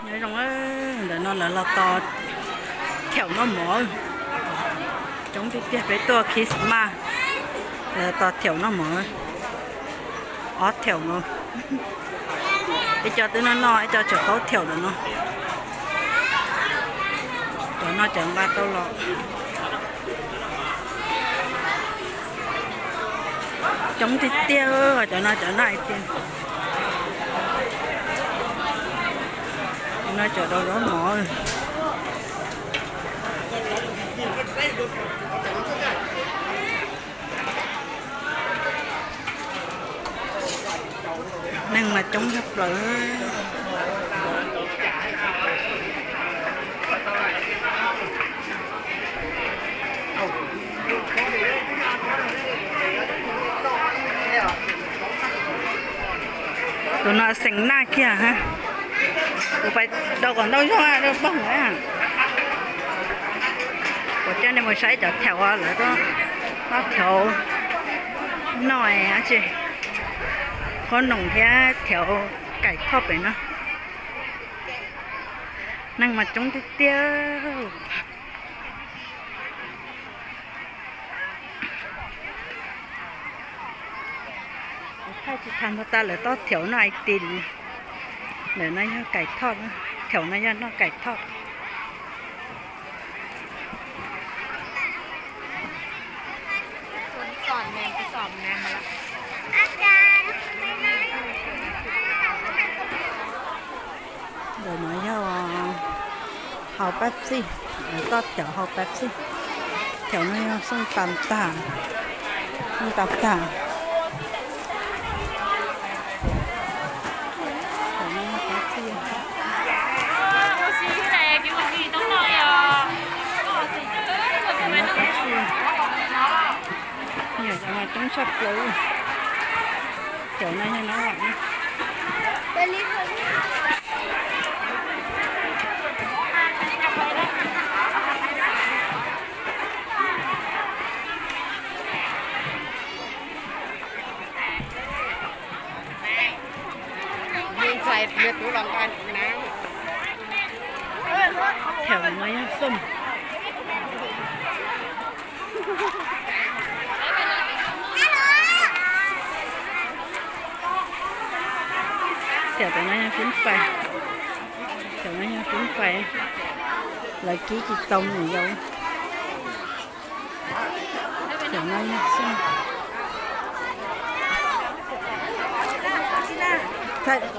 Nyob zoo, ntawm no lawv los tos thaum noj mov. Coob tiag tiag, peb tuaj Christmas, lawv tos thaum noj mov. Ob thaum no, ib co twb noj noj, ib co tseem qaub thaum ntawm no. Cov no cov nqa tau los. Coob tiag tiag, cov no cov noj hais tias, cov no cov rau zaub mov. Neeg mas coob tshaj plaws. Tus no xeem Naj kiag ha. Kuv pais rau kom ntau zog rau pog na. Kuv coj nej mus saib cov thaum lawv tuaj, tuaj thaum noj dab tsi, qhob noom thiab thaum kaim thoj pem no. Neeg mas coob tiag tiag. Thaum tsis tas npog tas lawv tuaj thaum noj hais tias, ntawm no yog kaim thoj, thaum no yog noj kaim thoj. Ntawm no yog haus Pepsi, lawv tuaj thaum haus Pepsi. Thaum no yog xooj tas tag, xooj tas tag. Coob tshaj plaws. Cov no yog no. Thaum no yog xom. Thaum no yog fib fais. Thaum no yog fib fais. Lawv kib tsis tau mus yau.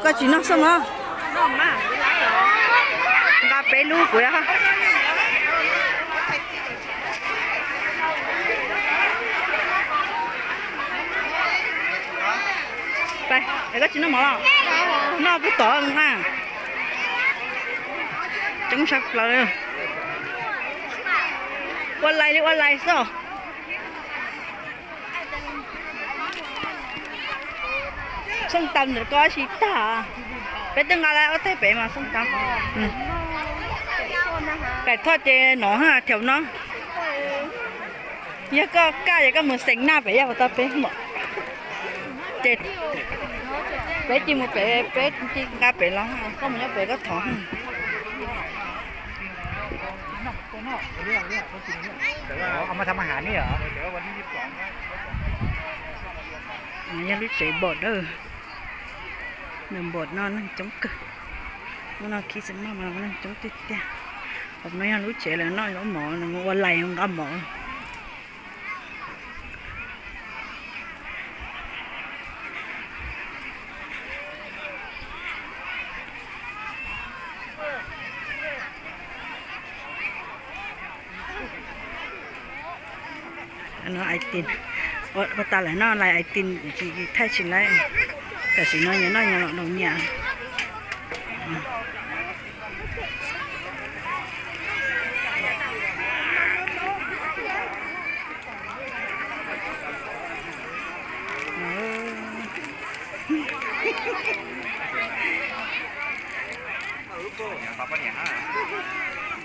Koj tsis noj xom los? Nqa peb lub kuv. Koj tsis noj mov los? Noj kuv tod na. Coob tshaj plaws. Ua lais li ua lais xwb. Xoo tas ntawm ko tsis tag. Peb twb nqa lawm ob teg pem mas xoo tas. Kaim thoj ces no, thaum no. Yog koj kaj ces koj mus xeem Naj pem, yog puas tau peb mom. Ces peb cia mus pem, peb cia nqa pem los, koj mus nyob pem koj thov. Yog lub tsev npom dawb, nws npom no neeg coob kawg. Hnub no Christmas mas neeg coob tiag tiag. Hauv no yog lub tsev lawv noj zaub mov, nws ua lais nqa mov. Ua tas lawm no lais hais tias kuv tsis thaij tsis laib, tam sim no nyias noj nyias los nyias.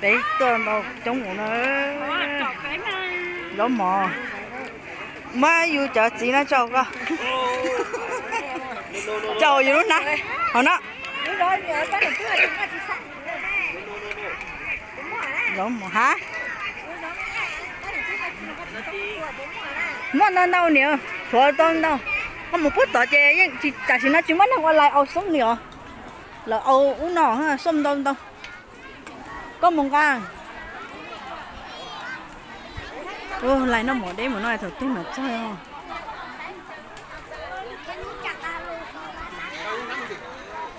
Peb tuaj ntau coob mus no. Zaub mov. Muab yus cov txiv no tso koj. Tso yus lub hnab hauv no. Hab, muaj ntau ntau niam, tshuav tau ntau. Koj mus puag tod ces yeej tsis, tam sim no tsis muaj neeg ua lais au xoob li os. Lawv au ub no xoob ntau ntau. Koj mus nqa. Lais noj mov deb mus no thaum twg mam txog.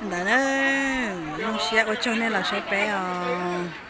Ntawd, zoo siab ua tsaug nej los saib peb os.